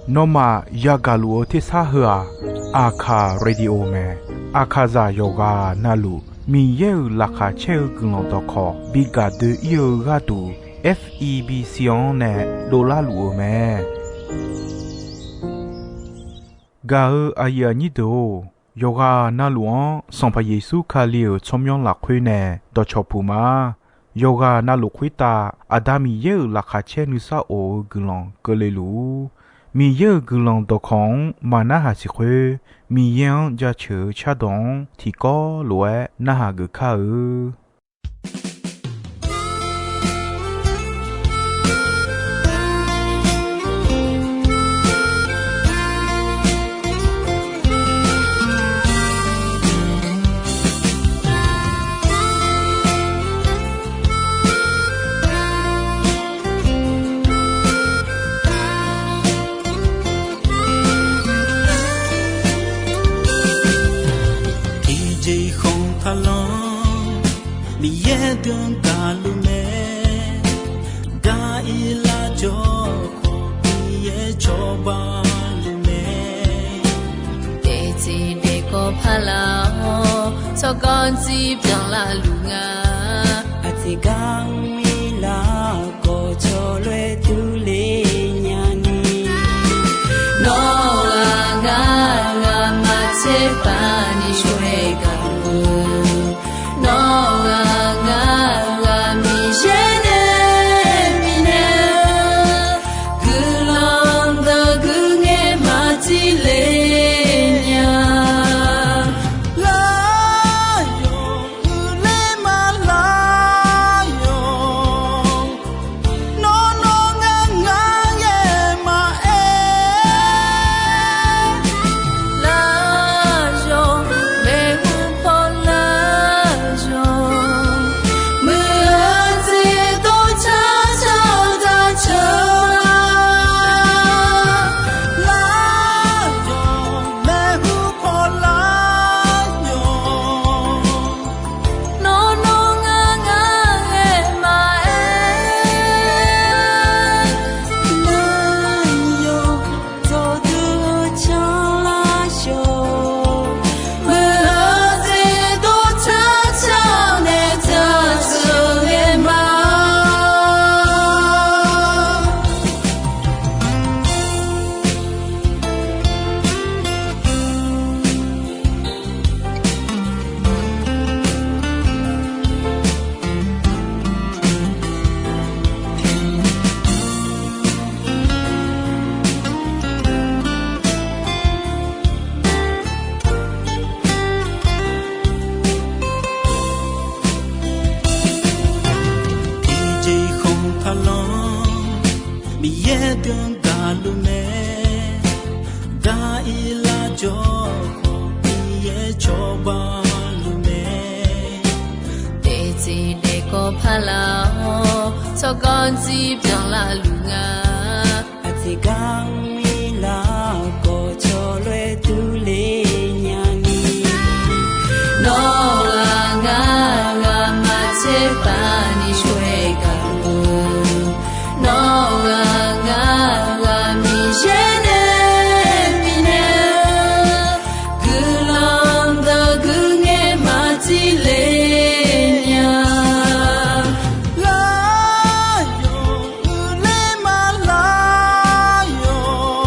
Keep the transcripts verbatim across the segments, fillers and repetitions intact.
Nawmaf yagaq luf-eu tersar heu-aq, Aqkaq Radio mae. Aqkaqzaq yawqghaq navluf Miqyaer-euq laqkhaq caer-eu guiqlanq dawqkawq bi gaq doe-ir-eu gharduq, F E B C-anr nae dovlar luf-eu mae. Gaq-eu aqyuif aqnyir deuq-or, yawqghaq navluf-anr Sanqpaq Yeqsur Kali-euq tsawrmyanr lafkhoer nae dawqcawq puq ma. Yawqghaq navluf khoertav Aqda Miqyaer-euq laqkhaq caer nuisar of-eu guiqlanq keuvle luf-ur. Miqyaer-euq guiqlanq dawqkawq-anr maq narhaq siq khoer, Miqyaer-anr jaceuq-eu cardawq-anr tiqkawv lof-aer narhaq geuf kar-eu. Tiqjeq khanqpaq lanr Miqyaer deuq-anr gaqluf mae. Gaq-ir lar jawr khawf Miqyaer cawba luf mae. Daefzir daefkawv paq lar-awr tsawrganr dzir byanlar luf nga. Aqjeq gar-anr ir lar khawf cawlof-aer durler nyani. Nawr-aq ngar ghaq maqtser paq ni shawr-aer gaq-eu. Nawr-aq ngar ghaq Miqyaer nae bifnaeq-eu guiqlanq deuq guiqngaer maqtser le nya. Lar yawq uiqler ma lar yawq. Nawr nawr ngar ngar yaer maqaer. Lar yawq maeqhu paw lar yawq. Muiq-eu jeq dov car car-eu daqceuq lar. Lar yawq maeqhu paw lar yawq. Nawr nawr ngar ngar yaer maqaer. Lar yawq dawqdui-eu car lar yawq. Muiq-eu jeq dov car car nae daqceuq ngae ma. Tiqjeq khanqpaq lanr Miqyaer deuq-anr gaqluf mae. Gaq-ir lar jawr khawf Miqyaer cawba luf mae. Daefzir daefkawv paq lar-awr tsawrganr dzir byanlar luf nga. Aqjeq gar-anr ir lar khawf cawlof-aer durler nyani. Nawr-aq ngar ghaq maqtser paq ni shawr-aer gaq-eu. Nawr-aq ngar ghaq Miqyaer nae bifnaeq-eu guiqlanq deuq guiqngaer maqtser le nya. Lar yawq uiqler ma lar yawq.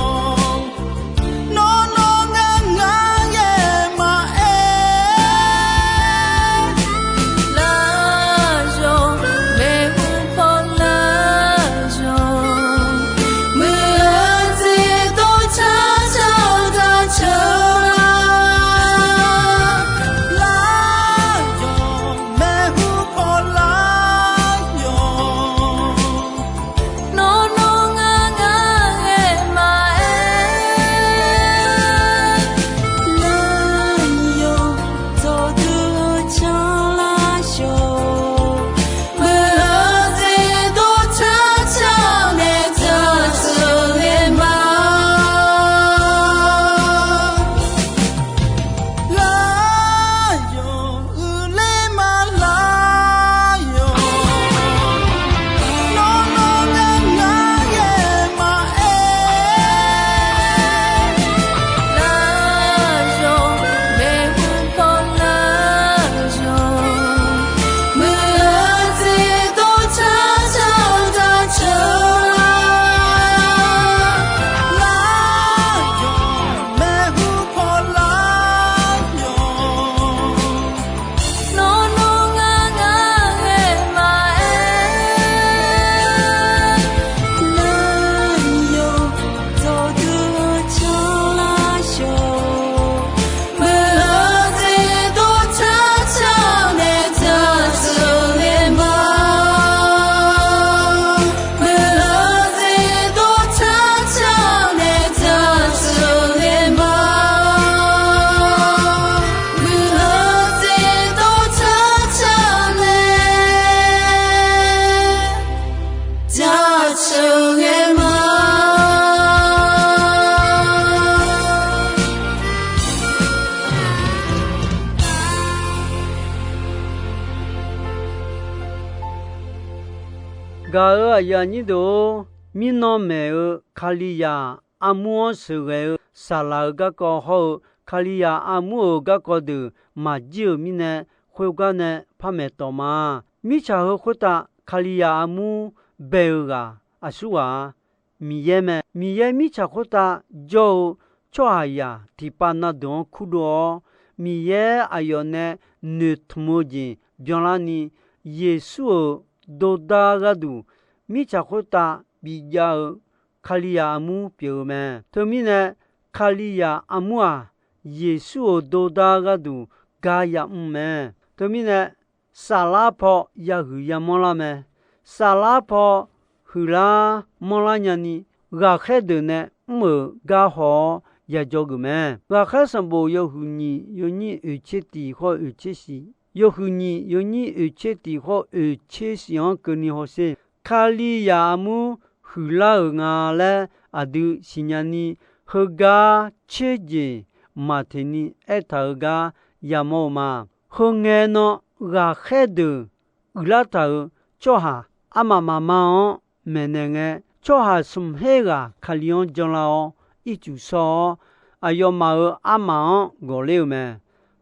sheuqghae ma. Gaq-euq aqyuif aqnyir deuq-or, mirnan maeq-eu Kalizaq armur-anr sheuqghae-eu saqlaq-eu garkawv hawr-eu Kalizaq armur-euq garkawv deuq maqjir-euq mirnae, khoergar nae par maeqtawf ma. Mirtsaq heu khoertav Kalizaq armur bae-eu ghaq aqsurghaq-a, Miqyaer mae. Miqyaer mirtsaq khoertav jawr-eu tsawrhaqzaq tiqpav na deuq-anr kurdov-awr, Miqyaer aqyawf nae noeqtmq-eu jeq byanlarni, Yeqsur-euq dordar gharduq mirtsaq khoertav bijav-eu Kalizaq armur pyeuf-eu mae. Teumirnae, Kalizaq armur-aq, Yeqsur-euq dordar gharduq gar yamr mae. Teumirnae, saflar paw yahuiq yamanr lar mae. Saflar paw huiqlar manrlar nyani, ghaqkhaer deuq nae mr-euq gar haw-awr yajawr geuf mae. Ghaqkhaer sanqbof yawhuiq nyiq yawnyir oeqtser tiq hawr oeqtser shiq, yawhuiq nyiq yawnyir oeqtser tiq hawr oeqtser shiq-anr keuvni hawsher. Kalizaq armur huiqlar-euq nga laer aqdui siqnya ni, heugar tserjeq maqteq ni aertaq-eu gar yamawr-eu ma. Heungae nan ghaqkhaer deuq uiqlar taq-euq tsawrhaq armaf mafma-anr maeqnaeq ngae, tsawrhaq smq her ghaq Kali-anr janlar-awr, ircuf shawr-awr, aqyawfmaf-euq armaf-anr gawqler-eu mae.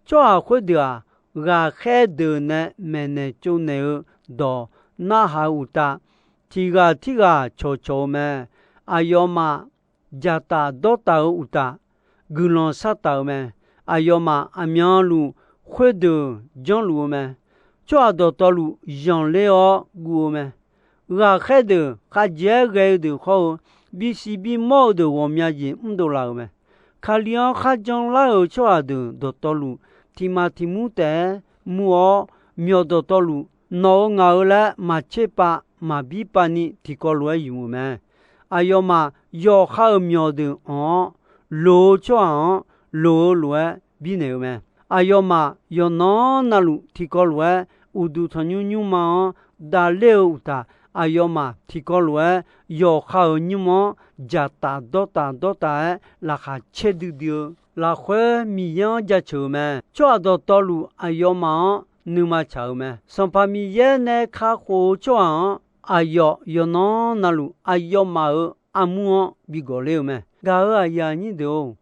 Tsawrhaq khoerdeuq-aq, ghaqkhaer deuq nae maeqnaeq tsovnaeq-eu dawq narhaq-eu uqtaf, tiq ghaq tirghaq cawqcawq-eu mae. Aqyawfmaf dzaqtaf dawrtaf-eu uqtaf, guiqlanq shartaf-eu mae. Aqyawfmaf aqmyanluf khoerdeuq janrluf-eu mae. Tsawrhaq dawqtawvluf zanqler-awr guv-eu mae. Ghaqkhaer deuq khavjeq-aer ghae-eu deuq hawr-eu, bisiq bimawr-eu deuq ghawqmya jeq mrdov laf-euq mae. Kali-anr kharjan lar-euq tsawrhaq deuq dawqtawvluf, tiq maf tiq mur taef-aer mur-awr, myawq dawqtawvluf, nawq-euq ngaq-euq laer maqtser pav maqbir pav ni tiqkawv lof-aer ymq-euq mae. Aqyawfmaf yawqha-euq myawq deuq anq-awr, loq-eu tsawrhaq-anr loq-eu lof-aer birnaeq-eu mae. Aqyawfmaf yawqnan navluf tiqkawv lof-aer, uqduq tanqnymr nymrma-anr davler-eu uqtaf, aqyawfmaf tiqkawv lof-aer yawqha-euq nymr-anr dzaqtaf dawrtaf dawrtaf-aer laqkhaq caer duidui-eu lafkhoer Miqyaer-anr jaceuq-euq mae. Tsawrhaq dawqtawvluf aqyawfmaf-anr nuima tsaq-euq mae. Sanqpaq Miqyaer nae kakhof-eu tsawrhaq-anr, aqyawf yawqnan navluf aqyawfmaf-euq armur-anr bi gawqler-eu mae. Gaq-euq aqyuif aqnyir deuq-or,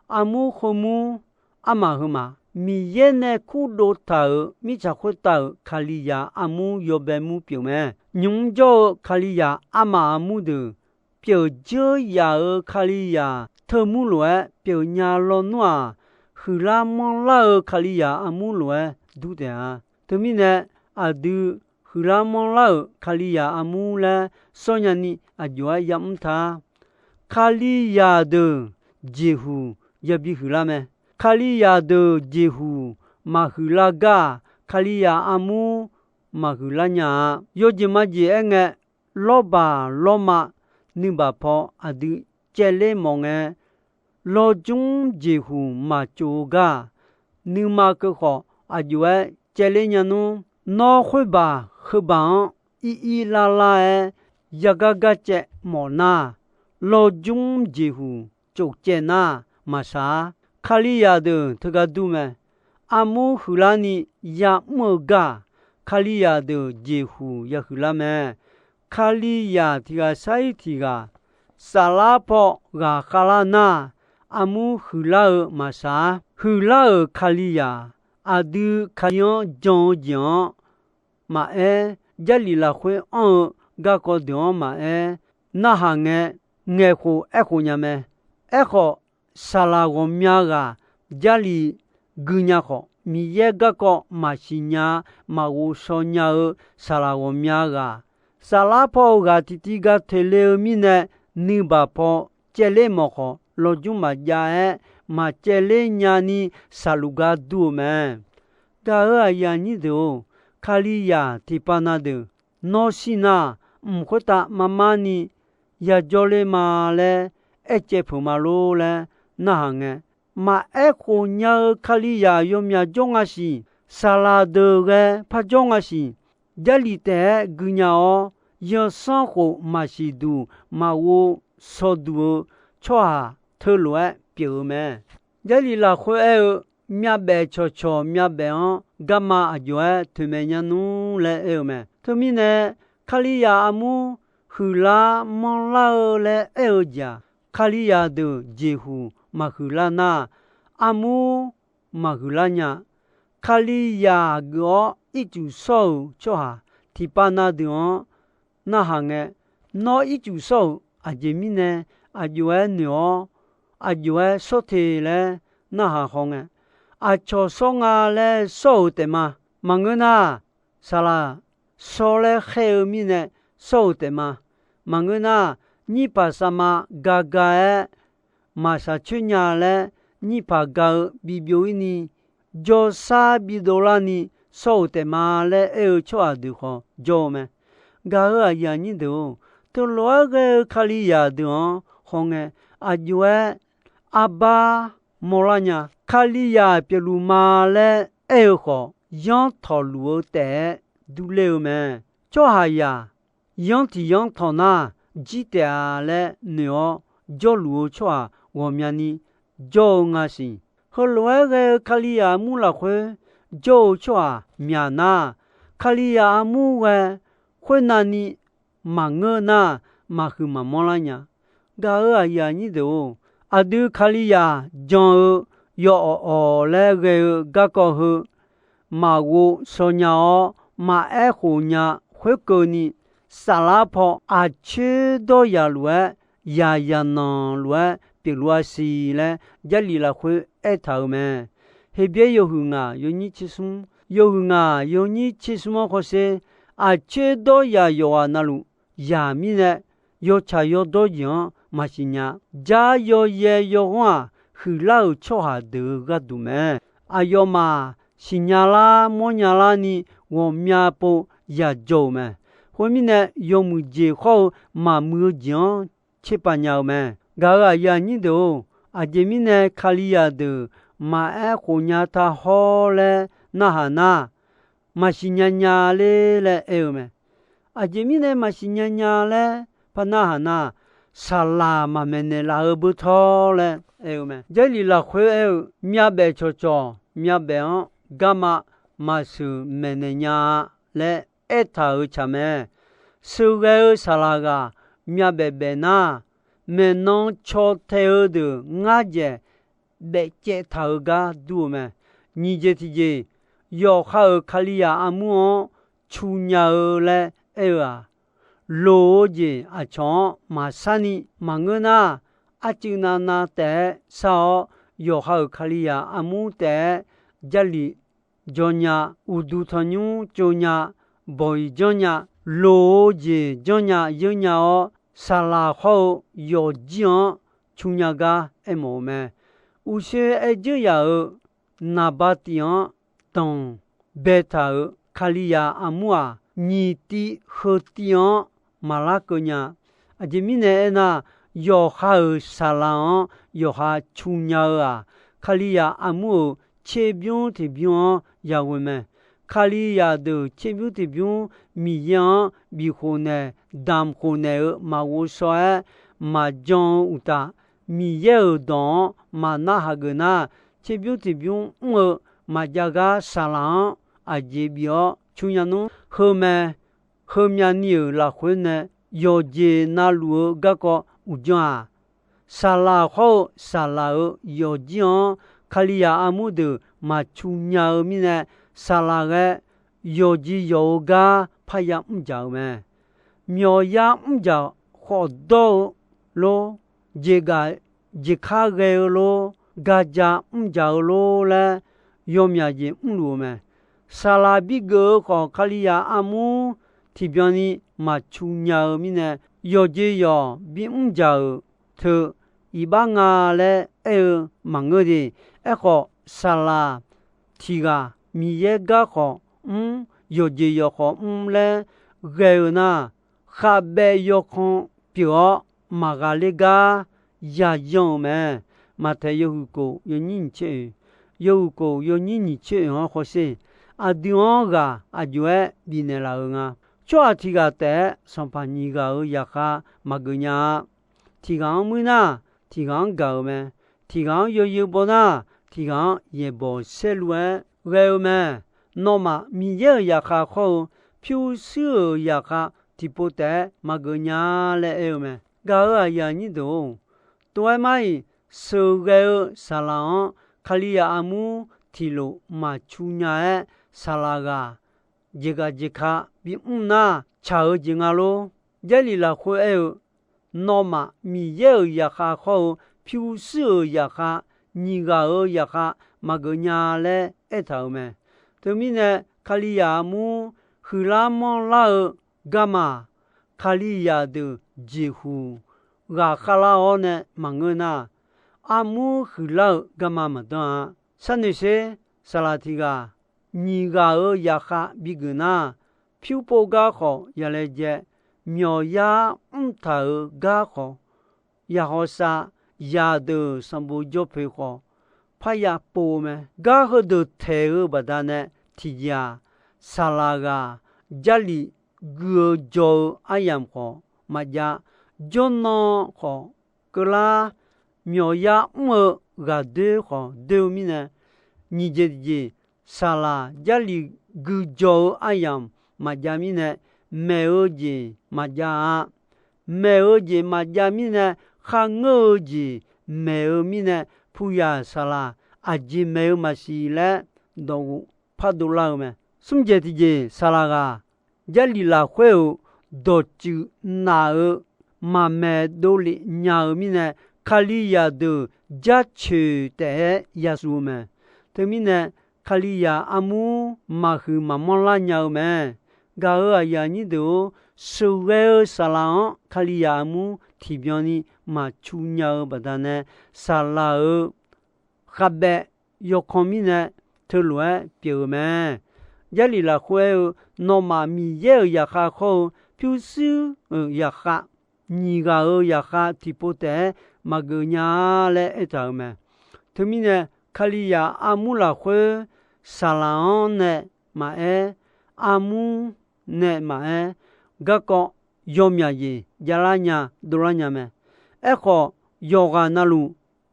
armur khoermur armaf heumaf, Miqyaer nae kurdov taq-euq mirtsaq khoertav-euq Kalizaq armur yawbae mur pyeuf mae. Nymq mr jawr-eu Kalizaq armaf armur deuq, pyeuf dzeur yaf-euq Kalizaq teumur lof-aer pyeuf nya lawnmr-aq, huiqlar manrlar-eu Kalizaq armur lof-aer dur taef-a. Teumirnae, aqdui huiqlar manrlar-euq Kalizaq armur laer sawr nyani aqjox-aer yamr ta. Kalizaq deuq jeqhuq yabi huiqlar mae. Kalizaq deuq jeqhuq maqhuiqlar gar-aq, Kalizaq armur maqhuiqlar nya-a. Yawjeq majeq aerngae, lawrbaq lawrma nuibaq paw aqdui caevler mawf ngae, lawrjmr jeqhuq maqtsof-eu gar-aq, nuima keuv khawf aqjox-aer caevler nya nmr. Nawr khoerbaq heubaq-anr ir ir lar lar-aer yagar gar caev mawf nar, lawrjmr jeqhuq tsofcaev nar maqshaq-ar. Kalizaq deuq teugar dur mae. Armur huiqlar ni yamr-eu gar-aq, Kalizaq deuq jeqhuq yahuiqlar mae. Kalizaq tiq ghaq sar-ir tiq ghaq, saflar paw ghaqkhav lar nar, armur huiqlar-eu maqshaq-ar. Huiqlar-euq Kalizaq, aqdui Kali-anr jan-eu jeq-anr maqaer, Jarlif lafkhoer anr-eu garkawv deuq-anr maqaer, narhaq ngae, ngaeqkhof aerkhof nya mae. Aerkhawf, saqlaq ghawqmya ghaq Jarlif gui nya khawf, Miqyaer garkawv maqsiq nya, maqghovshaw nya-eu saqlaq ghawqmya ghaq, saflar paw-eu ghaq tiqtiv ga toeqle-eu mirnae, nuibaq paw caevler mawf khawf, lawrjmr maqjav-aer maqcaevler nyani saqluf gar dur-eu mae. Gaq-euq aqyuif aqnyir deuq-or, Kalizaq tiqpav na deuq nawr shir nar, mq khoertav marmar ni yajawr ler ma laer aercaev peuq ma lor laer narhaq ngae, maqaer khof nya-eu Kalizaq yawmyaq jawr nga siq. Saqlaq deuq ghae par jawr nga siq. Jarlif taef-aer gui nya-awr, yansanr khof maqsiq duq maqghov shaw duq-eu tsawrhaq teulof-aer pyeuf-eu mae. Jarlif lafkhoer aer-eu, myavbaef cawqcawq myavbaef-anr garma aqjox-aer toeqmaeq nya nmr laer aer-eu mae. Teumirnae, Kalizaq armur huiqlar manrlar-eu laer aer-eu jeq-aq, Kalizaq deuq jeqhuq maqhuiqlar nar, armur maqhuiqlar nya. Kalizaq geuf-awr ircuf shawr-euq tsawrhaq tiqpav na deuq-anr narhaq ngae, nawr ircuf shawr-euq aqjeq mirnae aqjox-aer noeq-awr, aqjox-aer shawr te laer narhaq haw ngae, aqcawq shawr nga laer shawr-euq taef ma. Maqngeur nar, saqlaq shawr laer khaer-eu mirnae shawr-euq taef ma. Maqngeur nar, nyirpaq saqma ga ga-aer maqshaq coer nya laer, nyirpaq ga-eu bibyov-ir ni, jawrsar bidov larni shawr-euq taef ma laer aer-eu tsawrhaq deuq khawf jawr-eu mae. Gaq-euq aqyuif aqnyir deuq-or, teulof-aer ghae-eu Kalizaq deuq-anr hawngae, aqjox-aer arbar mawrlar nya. Kalizaq pyeufluf ma laer aer-eu khawf, yanr tawqluf-eu taef-aer durler-eu mae. Tsawrhaqzaq yanr tiq yanr tawq nar, jir taef-a laer noeq-awr jawrluf-eu tsawrhaq ghawqmyani jawr-eu nga siq. Heulof-aer ghae-eu Kalizaq armur lafkhoer jawr-eu tsawrhaq myaq nar, Kalizaq armur ghae khoernavni maqngeur nar, maqhuiq maqmanr lar nya. Gaq-euq aqyuif aqnyir deuq-or, aqdui Kalizaq jan-eu yawawq awq laer ghae-eu garkawv heu maqghov shaw nya-awr, maqaer khof nya khoerkeuvni, saflar paw aqcoer dawr yaq lof-aer, yaq yaqnanq lof-aer pyeufluf-a siq laer, Jarlif lafkhoer aertaq-euq mae. Heqbyaer yawhuiq ngaq yawnyir tser smr, yawhuiq ngaq yawnyir tser smr-anr hawsher, aqcoer dawr yaq yawqghaq navluf yaq mirnae, yawtsaq yawdawr jeq-anr maqsiq nya. Jar yawyae yawghanr-aq, huiqlar-euq tsawrhaq deuq-eu gharduq mae. Aqyawfmaf siqnya lar mawrnya larni ghawqmya pov yaq jawr-euq mae. Khoermirnae, yawmuiq jeq khawr-eu maqmuiq-eu jeq-anr tserpav nya-eu mae. Gaq-euq aqyuif aqnyir deuq-or, aqjeq mirnae Kalizaq deuq maqaer khof nya taq hawr laer narhaq nar, maqsiq nya nya ler laer aer-eu mae. Aqjeq mirnae maqsiq nya nya laer par narhaq nar, saqlaq maqmaeqnaeq laf-eu beu tawr laer aer-eu mae. Jarlif lafkhoer aer-eu, myavbaef cawqcawq myavbaef-anr garma maqsheuq maeqnaeq nya-a laer aertaq-euq tsaq mae. Sheuqghae-eu saqlaq ghaq myavbaef baef nar, maeqnan caw tae-eu deuq ngar dzaeq baef caev taq-eu gar dur-eu mae. Nyiq jeq tiqjeq, yawqha-euq Kalizaq armur-anr cu nya-eu laer aer-eu-aq, loq-eu jeq aqcawq-anr maqsar ni maqngeur nar, arcuiv navnav taef-aer sar-awr, yawqha-euq Kalizaq armur taef-aer Jarlif jawr nya, uqduq tanqnymr tsov nya, bawq-iq janr nya, loq-eu jeq janr nya yeur nya-awr, saqlaq hawr-eu yawqjir-anr cu nya gar aermawf-eu mae. Uqshoe aer dzeur yaq-euq naqba tif-anr danq baetaq-euq Kalizaq armur-aq, nyiq tiv heu tiv-anr maqlar keuv nya. Aqjeq mirnae aernar, yawqha-euq saqlaq-anr yawqha cu nya-eu-aq, Kalizaq armur-euq tserbymr tiqbymr-anr yaghoe mae. Kalizaq deuq tserbymr tiqbymr Miqyaer-anr bif khofnaeq damq khofnaeq-eu maqghov shaw-aer maqjan-eu uqtaf, Miqyaer-euq dawq-anr maqnar hageuf nar, tserbymr tiqbymr mr-eu maqjav gar saqlaq-anr aqjeq bif-awr cu nya nmr. Heu mae, heumyav ni-euq lafkhoer nae yawqjeq navluf-eu garkawv uqdzan-aq, saqlaq hawr-eu saqlaq-euq yawqjir-anr Kalizaq armur deuq maqcu nya-eu mirnae, saqlaq ghae yawqjeq yawq-eu gar parya mr dzaq-euq mae. Myawqya mr dzaq khawf dawr-eu lor, jeqgaf jeqkar ghae-eu lor, gaja mr dzaq-eu lor laer yawmyaq jeq mrluf-eu mae. Saqlaq bigeuf-eu khawf, Kalizaq armur tiqbyan ni maqcu nya-eu mirnae, yawqjeq yawq bimr dzaq-euq teu iqbax nga laer aer-eu maqngeur de. Aerkhawf, saqlaq tiq ghaq Miqyaer gar khawf mr, yawqjeq yawq khawf mr laer ghae-eu nar, khavbaev yawkhan pyeuf-awr maqghaqler gar yayan-euq mae. Maqtaeq yawhuiq kof yawnyir nyiq tser oeq, yawhuiq kof yawnyir nyiq tser oeq-anr hawsher. Aqdui-anr ghaq aqjox-aer bifnaeq laf-euq nga. Tsawrhaq tiq ghaq taef-aer sanqpaq nyiq ghaq-euq zaqkhav maqgeuf nya-a. Tiq ghaq-anr muir nar, tiq ghaq-anr gaq-euq mae. Tiq ghaq-anr yawzeu baw nar, tiq ghaq-anr yaeqbawq saerlu-aer ghae-eu mae. Nawmaf Miqyaer-euq zaqkhav khawr-eu pyurshuir-euq zaqkhav tiqpov taef-aer maqgeuf nya laer aer-eu mae. Gaq-euq aqyuif aqnyir deuq-or, tov-aer mar-iq sheuqghae-eu saqlaq-anr Kalizaq armur tiqlof maqcu nya-aer, saqlaq ghaq jeqghaq jeqka bimr nar, tsaq-eu jeq nga lor. Jarlif lafkhoer aer-eu, nawmaf Miqyaer-euq zaqkhav khawr-eu pyurshuir-euq zaqkhav, nyiq ghaq-euq zaqkhav maqgeuf nya laer aertaq-euq mae. Teumirnae, Kalizaq armur huiqlar manrlar-eu garma, Kalizaq deuq jeqhuq ghaq khavlar-awr nae maqngeur nar, armur huiqlar-euq garma maqdanr-a. Sharnoeq sher, saqlaq tiq ghaq nyiq ghaq-euq zaqkhav bigeuf nar, pyurpov gar khawf yalaejae, myawqyar mrtaq-euq gar khawf, yaqhawsav, zaqdeuq sanqbof jawr poeq khawf, parya pov-eu mae. Gar heudeuq taeq-eu baqdanae tiqjeq-aq, saqlaq ghaq Jarlif gui-eu jaw-eu aryamq khawf maqjav, jawrnan khawf keuvlar, myawqyar mr-eu ghaqdoer khawf doer-eu mirnae, nyiq jeq tiqjeq, saqlaq Jarlif gui jaw-eu aryamq maqjav mirnae, maeq-eu jeq maqjav-a. Maeq-eu jeq maqjav mirnae, kharngeur-eu jeq maeq-eu mirnae, puqyaq saqlaq aqjeq maeq-eu maqsiq laer dawqghof pardov lar-eu mae. Smr jeq tiqjeq, saqlaq ghaq Jarlif lafkhoer-euq dawqtsuif naf-eu maqmaeq dovlef nya-eu mirnae, Kalizaq deuq jarcoeq taef-aer yasuf-eu mae. Teumirnae, Kalizaq armur maqhuiq maqmanr lar nya-eu mae. Gaq-euq aqyuif aqnyir deuq-or, sheuqghae-eu saqlaq-anr Kalizaq armur tiqbyan ni maqcu nya-eu baqdanae, saqlaq-euq khavbaev yawkan mirnae teulof-aer pyeuf-eu mae. Jarlif lafkhoer aer-eu, nawmaf Miqyaer-euq zaqkhav khawr-eu pyurshuir-euq zaqkhav, nyiq ghaq-euq zaqkhav tiqpov taef-aer maqgeuf nya-a laer aertaq-euq mae. Teumirnae, Kalizaq armur lafkhoer saqlaq-anr nae maqaer, armur nae maqaer, garkawv yawmyaq jeq javlar nya dovlar nya mae. Aerkhawf, yawqghaq navluf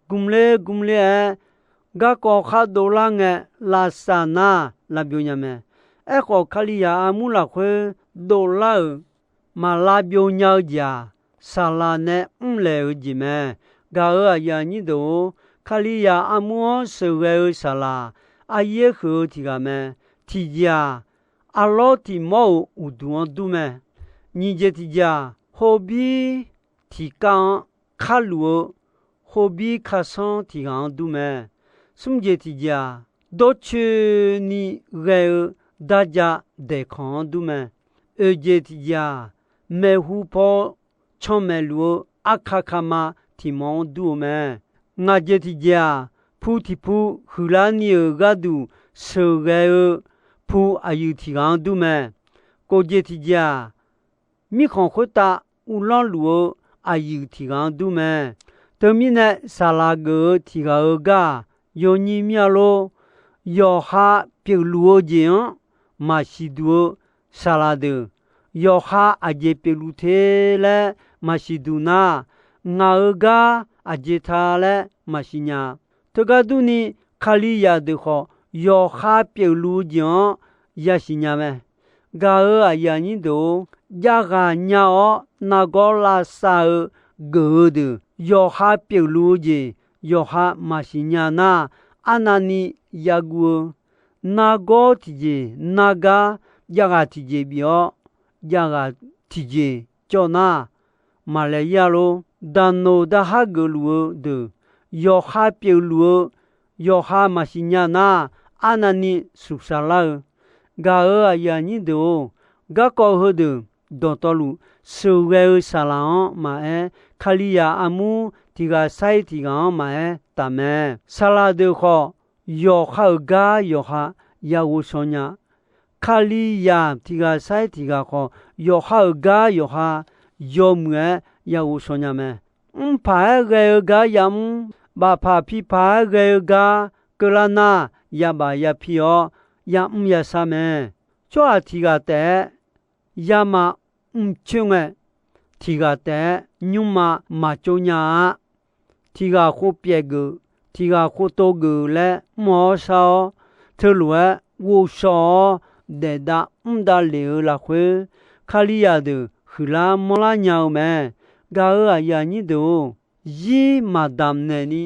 gmler gmler-aer garkawv khar dovlar ngae, lavsav nar lavbyov nya mae. Aerkhawf, Kalizaq armur lafkhoer dovlar-euq maq lavbyov nya-eu jeq-aq, saqlaq nae mrlaeq-eu jeq mae. Gaq-euq aqyuif aqnyir deuq-or, Kalizaq armur-anr sheuqghae-eu saqlaq, aryaer huiq-eu tiq ghaq mae. Tiqjeq-aq, arlawr tiq mawr-euq uqduq-anr dur mae. Nyiq jeq tiqjeq-aq, hobir tiqkar-anr kharluf-eu hobir karsanr tiq ghaq-anr dur mae. Smr jeq tiqjeq-aq, dawrcoeni ghae-eu darja daeqkanq-anr dur mae. Oeq jeq tiqjeq-aq, maeqhu paw can maeqluf-eu arka kama tiq mawr-anr dur-eu mae. Ngaq jeq tiqjeq-aq, pu tiq pu huiqlar ni-euq gharduq sheuqghae-eu pu aqyuif tiq ghaq-anr dur mae. Kof jeq tiqjeq-aq, mirkhanq khoertav uvlanr luf-eu aqyuif tiq ghaq-anr dur mae. Teumirnae, saqlaq geuf-eu tiq ghaq-euq gar-aq, yawnyir mir-a lor. Yawqha pyeufluf-eu jeq-anr maqsiq duq-eu saqlaq deuq, yawqha aqjeq pyeufluf te laer maqsiq duq nar, ngaq-euq gar aqjeq ta laer maqsiq nya. Teugar durni, Kalizaq deuq khawf yawqha pyeufluf-eu jeq-anr yasiq nya mae. Gaq-euq aqyuif aqnyir deuq-or, javghaq nya-awr nargawr lavsav-eu geuf-eu deuq, yawqha pyeufluf-eu jeq yawqha maqsiq nya nar, arnavni yaguv-eu, nargawr tiqjeq nargar javghaq tiqjeq bif-awr, javghaq tiqjeq cawv nar, maqlaeir-a lor. Daqnoq daqhar geufluf-eu deuq, yawqha pyeufluf-eu, yawqha maqsiq nya nar, arnavni suqsaq lar-eu. Gaq-euq aqyuif aqnyir deuq-or, garkawv heudeuq dawqtawvluf sheuqghae-eu saqlaq-anr maqaer, Kalizaq armur tiq ghaq sair tiq ghaq-anr maqaer taf mae. Saqlaq deuq khawf, yawqha-euq gar yawqha yaghovshaw nya. Kalizaq tiq ghaq sair tiq ghaq khawf, yawqha-euq gar yawqha yawmuiq-aer yaghovshaw nya mae. Mrpaq-aer ghae-eu gar yamr, bafpaq pipaq-aer ghae-eu gar keuvlar nar, yabaf yapi-awr yamr yashar mae. Tsawrhaq tiq ghaq taef-aer yamaf mrcoer ngae, tiq ghaq taef-aer nymrma maqtsov nya-a. Tiq ghaq khov pyaeq geuf, tiq ghaq khov tov geuf laer mr-awr shar-awr, teulof-aer ghovshaw-awr daef dav mr dav lef-eu lafkhoer, Kalizaq deuq huiqlar manrlar nya-eu mae. Gaq-euq aqyuif aqnyir deuq-or, zir maqdamq naeqni,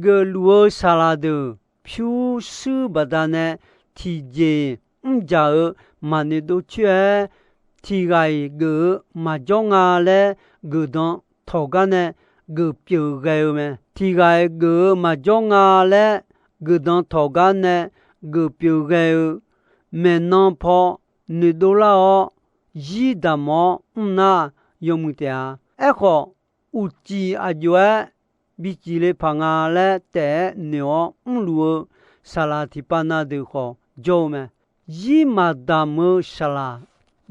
geufluf-eu saqlaq deuq pyurshuir baqdanae tiqjeq mrjaq-eu maqnoeq dov coer-aer, tiq ghaq-iq geuf-eu maqjawr nga laer guiqdan tawq gar nae geuf pyeuf ghae-eu mae. Tiq ghaq-iq geuf-eu maqjawr nga laer guiqdan tawq gar nae geuf pyeuf ghae-eu maeqnan paw noeqdov lar-awr, zir damq-awr mr nar yawmuiq taef-a. Aerkhawf, uqcif aq jov-aer biciq le paq nga laer taef-aer noeq-awr mrluf-eu saqlaq tiqpav na deuq khawf jawr-eu mae. Zir maqdamq-eu saqlaq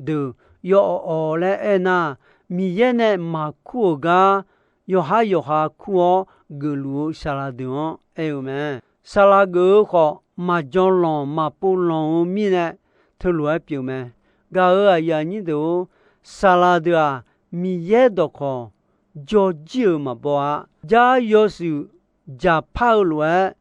deuq yawawq awq laer aernar, Miqyaer nae maqkur-euq gar yawqhar yawqha kur-awr geufluf-eu saqlaq deuq-anr aer-eu mae. Saqlaq geuf-eu khawf, maqjan lanq maqpov lanq-eu mirnae teulof-aer pyeuf mae. Gaq-euq aqyuif aqnyir deuq-or, saqlaq deuq-aq, Miqyaer dawqkawq jawrjir-euq maqbaw-a. Jar yawshuif jaqpar-eu lof-aer,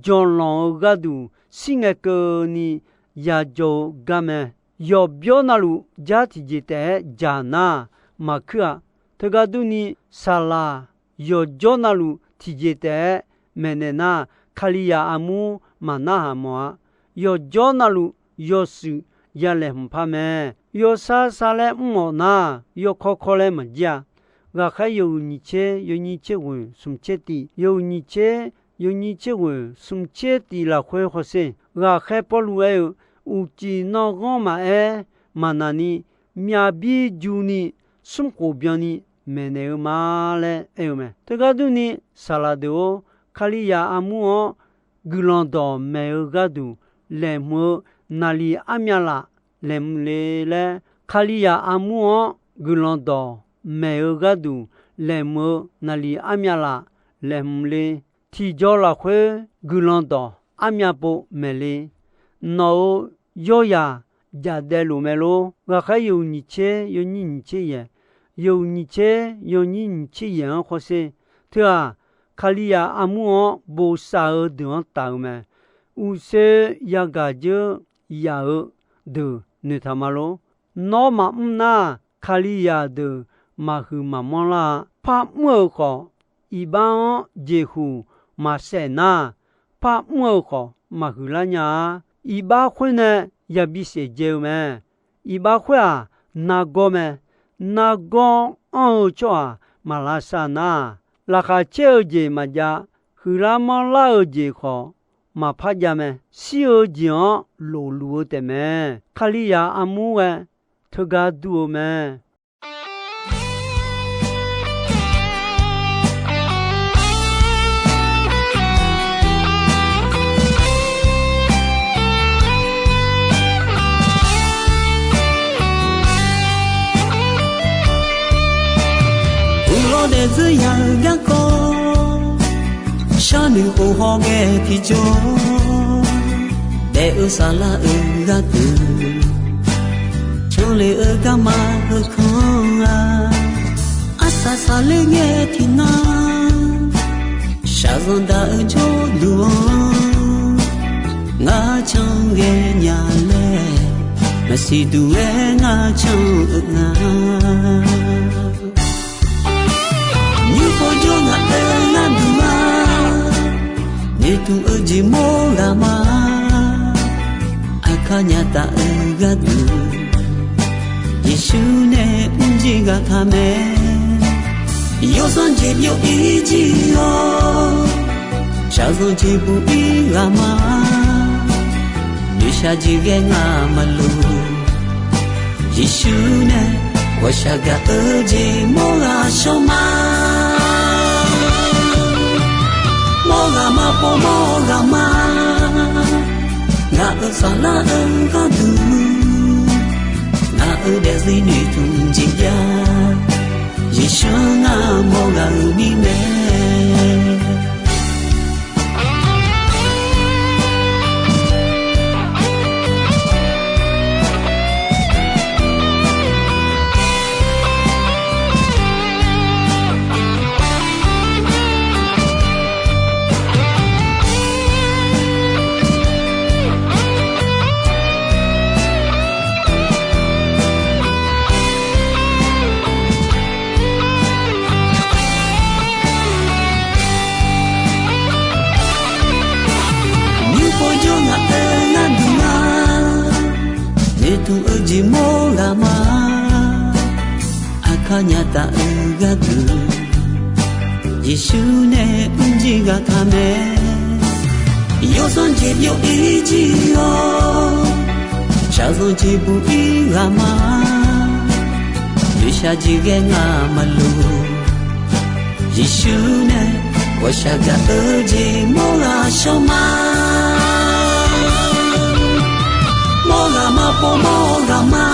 janlanq-eu gharduq shir ngae keuvni yajawr-eu gar mae. Yawqbyawr navluf jar tiqjeq taef-aer jaq nar, maqkuir-a. Teugar durni, saqlaq yawqjawr navluf tiqjeq taef-aer maeqnaeq nar, Kalizaq armur maqnarhaq mawf-a. Yawqjawr navluf yawshuif ya laeqhmq par mae. Yawsar sar laer mr-awq nar, yawkawr kawr laer maqjir-a. Ghaqkhaer yawhuiq nyiq tser yawnyir tser ghoeq smq tser tif, yawhuiq nyiq tser yawnyir tser ghoeq smq tser tif lafkhoer hawsher. Ghaqkhaer Pawrluv aer-eu, Uqcif nanrghanr maqaer, maqnaqni, myavbir juni, smrkhof byanni maeqnaeq-eu ma laer aer-eu mae. Teugar durni, saqlaq deuq-or, Kalizaq armur-anr guiqlanq dawq maeq-eu gharduq laeqhmq-eu naqliq armyav laf laeqhmq le laer, Kalizaq armur-anr guiqlanq dawq maeq-eu gharduq laeqhmq-eu naqliq armyav laf laeqhmq le. Tiqjaw lafkhoer guiqlanq dawq armyav pov maeq le. Nawq-euq yawryaq jaqdaev lof mae lor. Ghaqkhaer yawhuiq nyiq tser yawnyir nyiq tser yaeq, yawhuiq nyiq tser yawnyir nyiq tser yaeq-anr hawsher. Teu-aq, Kalizaq armur-anr bosav-eu deuq-anr taf-eu mae. Uqshoe yagaq dzeur yaf-eu deuq noeqtaq ma lor. Nawr maqmr nar, Kalizaq deuq maqhuiq maqmanr lar-a. Par mr-euq khawf, iqbax-anr jeqhuq maqsaef nar, par mr-euq khawf maqhuiq lar nya-a. Iqbax khoer nae yabi saef dzae-eu mae. Iqbax khoer-aq, nargawr mae. Nargawr anr-eu tsawrhaq maq lavsav nar, laqkhaq caer-eu jeq maqjav, huiqlar manrlar-eu jeq khawf maqpar jav mae. Shir-eu jeq-anr lofluf-eu taefmae. Kalizaq armur ghae teugar dur-eu mae. Uqlawr daefzir ya-eu garkawv, sharnoeq khof hawghae tiqjawr, daef-eu saflar-euq gharduq, canlef-eu garma heukanr-a. Arsaq saqler ngae tiqnan, shaqzanq daq-eu jawrduq-anr, ngar can ghae nya laer, maqsiq duq-aer ngar can-eu nga. Nymr-eu jawr ngaq-euq gharduq-a, noeqtmq-eu jeq mawr ghaq ma. Aqkar nya taf-eu gharduq, Yeqsur nae mrjir ghaq taq mae. Yawsanr jeq byov-ir jir-awr, shaqzanq jeq buq-ir ghaq ma. Noeqshaq jeq ghae ngamaf luf, Yeqsur nae ghawqshaq gaq-eu jeq mawr ghaq shawr ma. Mawr ghaq ma pov mawr ghaq ma. Ngaq-euq saflar-eu gharduq, ngaq-euq daefzir noeqtmq jeq jav, Yeqsur-anr ngar mawr ghaq-euq mirnae. jeq mawr ghaq ma. Aqkar nyaf taf-eu gharduq, Yeqsur nae mrjir ghaq taq mae. Yawsanr jeq byov-ir jir-awr, shaqzanq jeq buq-ir ghaq ma. Noeqshaq jeq ghae ngamaf luf, Yeqsur nae ghawqshaq gaq-eu jeq mawr ghaq shawr ma. Mawr ghaq ma, pov mawr ghaq ma.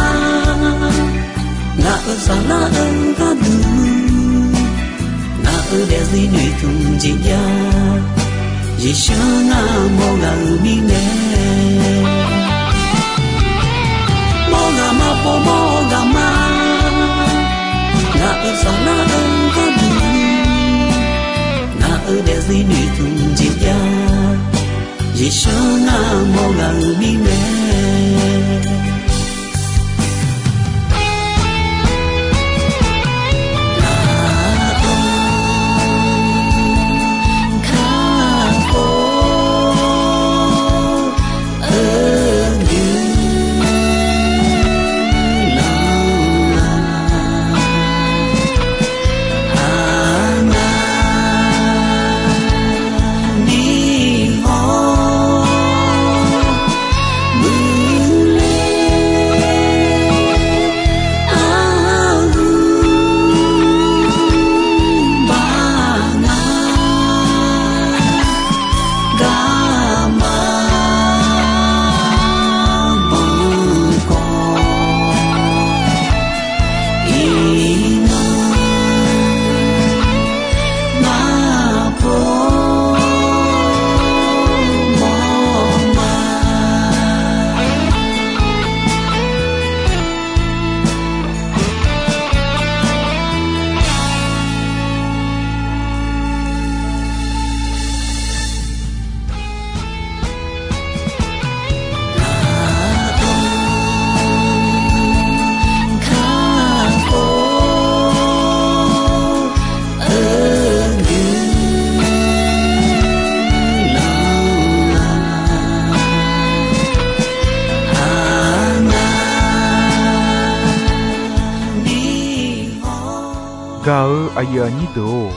Ngaq-euq saflar-eu gharduq, ngaq-euq daefzir noeqtmq jeq jav. Yeqsur ngar mawr ghaq-euq mirnae, mawr ghaq ma, pov mawr ghaq ma. Ngaq-euq saflar-eu gharduq, ngaq-euq daefzir noeqtmq jeq jav. Yeqsur ngar mawr ghaq-euq mirnae. Gaq-eu aqyuif aqnyir deuq-or,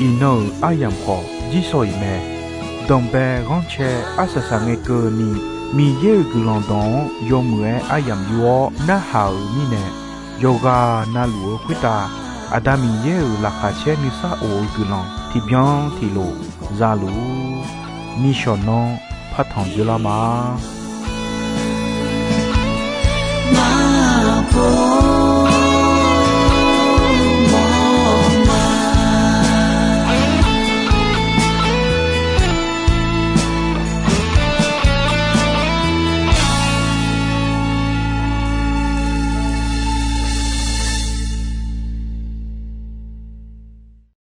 iqnan-euq aryamq khawf jirsawq iq mae. Danqbae ghanrcae arsaq saqngae keuvni, Miqyaer-euq guiqlanq dawq-anr yawmuiq-aer aryamq yur-awr narhaq-euq mirnae, yawqghaq navluf-eu khoertav Aqda Miqyaer-euq laqkhaq caer nuisar of-eu guiqlanq tiqbyan tiqlof za luf-ur. Nishawq nanr partanq dzeurlar ma.